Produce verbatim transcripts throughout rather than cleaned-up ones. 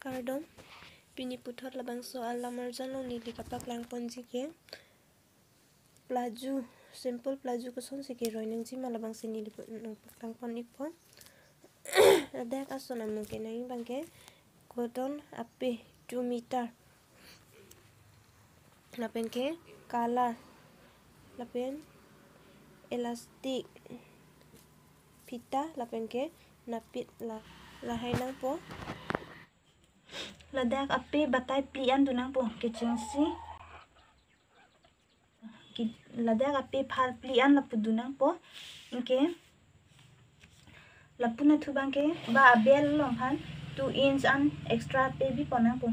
Kardom, pini puthot labangso alam arjan along neli kapaklang ponji ke plazo, simple plazo kosonsi keroi nangji ma labangsi neli pu-, nangpaklang pon ikpo. Ladak ason amung kenangji abang ke cotton ape two meter. Lapen ke color, lapen elastic, phita, lapen ke napit la, lahai nangpo. Ladak ape batai phli an do nangpo, kechengsi. Ki-, ladak ape phar phli an lapu do nangpo. Anke lapu nathu abang ke ba abel along aphan two inch an extra pe bi pon nangpo.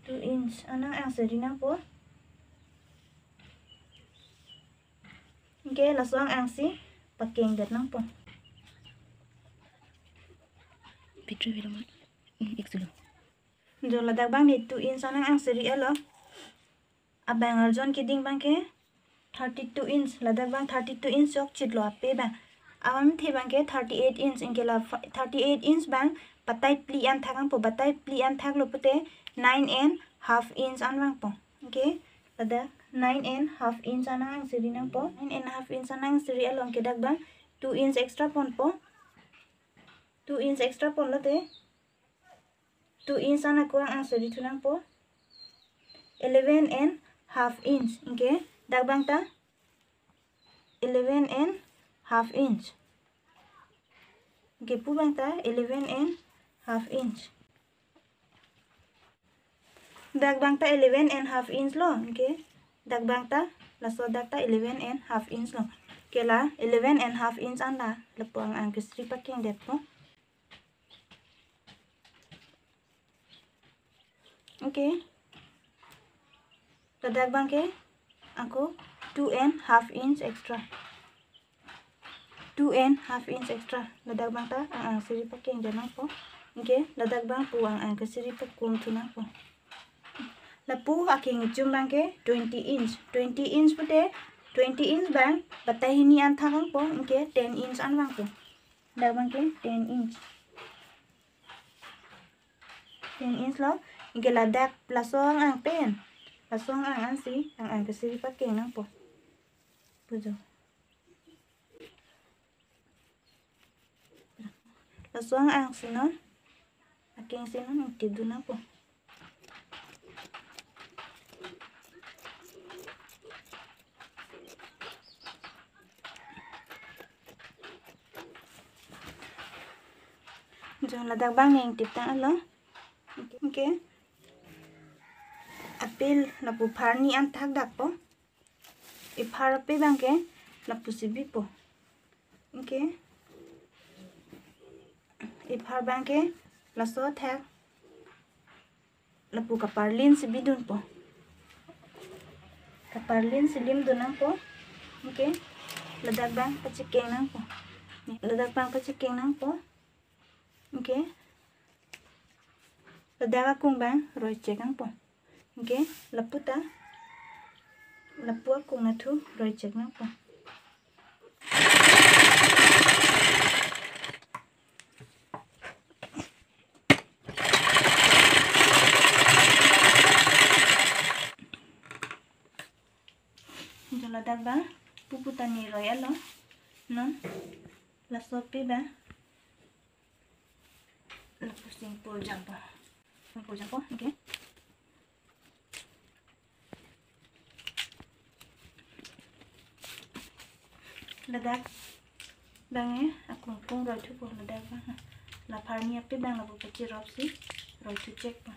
Two inch an nang-angseri nangpo. Anke laso ang-angsi pakeng det nangpo. Pitri bilaman. Hmm, ik sulo. Jo, ladak abang ne two inch an nang-angseri alo. Abang arjon keding abang ke thirty-two inch, ladak abang thirty-two inch chokchitlo ape abang. Amathe abang ke thirty-eight inch, anke la fa-, thirty-eight inch abang batai phli an thak nangpo, batai phli an thaklo pute nine and half inch an vangpo. Anke ladak nine and half inch an nang-angseri nangpo. Nine and half inch an nang-angseri along ke dak abang two inch extra ponpo. Two inch extra ponlote two inch an ako ang-angseri thu nangpo. Eleven and half inch. Anke dak abang ta eleven and half inch. Anke pu abang ta eleven and half inch. Dak abang ta eleven and half inch lo. Anke dak abang ta, laso dak ta eleven and half inch lo. Anke la eleven and half inch an la lapu ang-angkesri pakeng detpo. Anke ladak abang ke ako two and half inch extra. Two and half inch extra. Ladak abang ta ang-angseri pakeng det nangpo. Anke ladak abang pu ang-angkesri pakung thu nangpo. Lapu akeng ichum abang ke twenty inch. Twenty inch pute twenty inch abang batai hini an thak nangpo. Anke ten inch an vangpo. Dak abang ke ten inch. Ten inch lo, anke ladak laso ang-ang pen, laso ang-ang ansi ang-angkesri pakeng nangpo. Pu jo. Laso ang-angsi non, akengsi non ingtip dun nangpo. Jo, ladak abang ne ingtip tang alo. Anke ape lapu phar ni an thak dakpo. Ephar ape abang ke lapusi bipo. Anke ephar abang ke laso thak lapu kaparlinsi bidunpo. Kaparlinsi lim dun nangpo. Anke ladak abang pachekeng nangpo. Ladak abang pachekeng nangpo. Anke ladak akung abang roi chek nangpo. Anke lapu ta, lapu akung nathu roi chek nangpo. Jo, ladak abang pupu ta ne roi alo. Non laso ape abang lapusi ingpul jangpo. Ingpul jangpo, anke. Ladak abang e akung akung roi thupo, ladak abang. La phar ni ape abang lapu pachiropsi roi thu chekpo.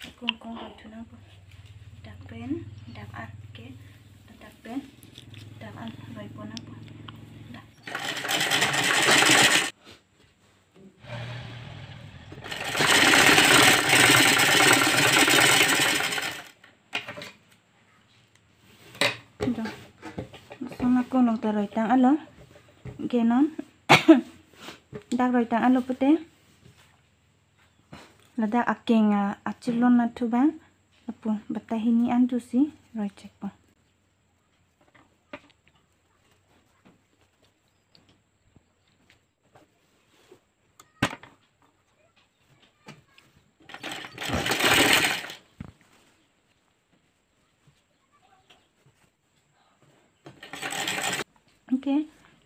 Akung akung roi thu nangpo. Dak pen dak an, anke. Dak pen dak an roi pon nangpo. Dak. Jo. Laso akung along ta roi tang alo. Anke non dak roi tang alo pute ladak akeng a, achilon nathu abang lapu batai hini an thusi roi chekpo.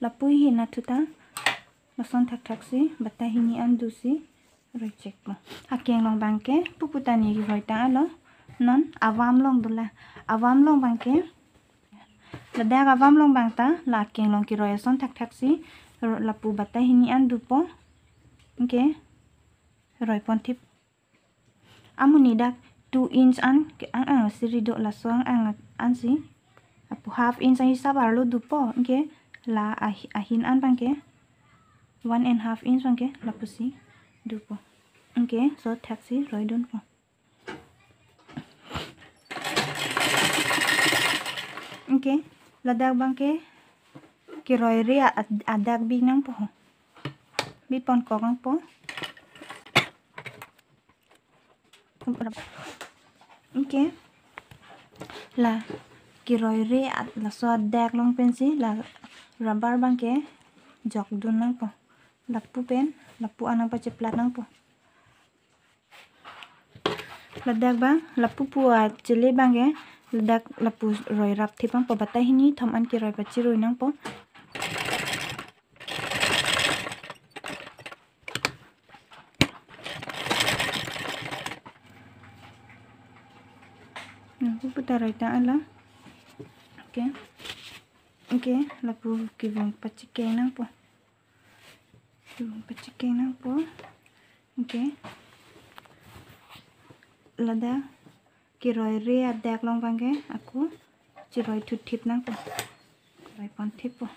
Lapu ahin athu ta lason thakthak si batai hini an do si roi chek po. Akeng along abang ke pupu ta ne roi tanglo. Non avam along dolang. Avam along abang ke, ladak avam along abang ta la akeng along keroi ason thakthak si ro-, lapu batai hini an dopo. Anke roi ponthip. Amonit dak two inch an ke ang-ang si ri do, laso ang-ang an si. Lapu half inch ahisap arlo dopo. Anke la ahi-, ahin an abang ke one and half inch abang ke lapu si dopo. Anke laso thak si roi dunpo. Anke ladak abang ke keroi re a-, ad-, adak bi nangpo ho. Bi pon kok nangpo. Anke la keroi re at laso adak along pensi la rubber abang ke jok dun nangpo. Lapu pen, lapu an nangpacheplat nangpo. Ladak abang, lapu pu achele abang ke, ladak lapu roi rap thip nangpo, batai hini thom an keroi pachiroi nangpo. Nah, pupu ta roi tanglo. Anke. Anke, lapu kevung pachekeng nangpo. Kevung pachekeng nangpo. Anke. Ladak keroi re adak along abang ke ako chiroi thuthip nangpo. Roi ponthippo.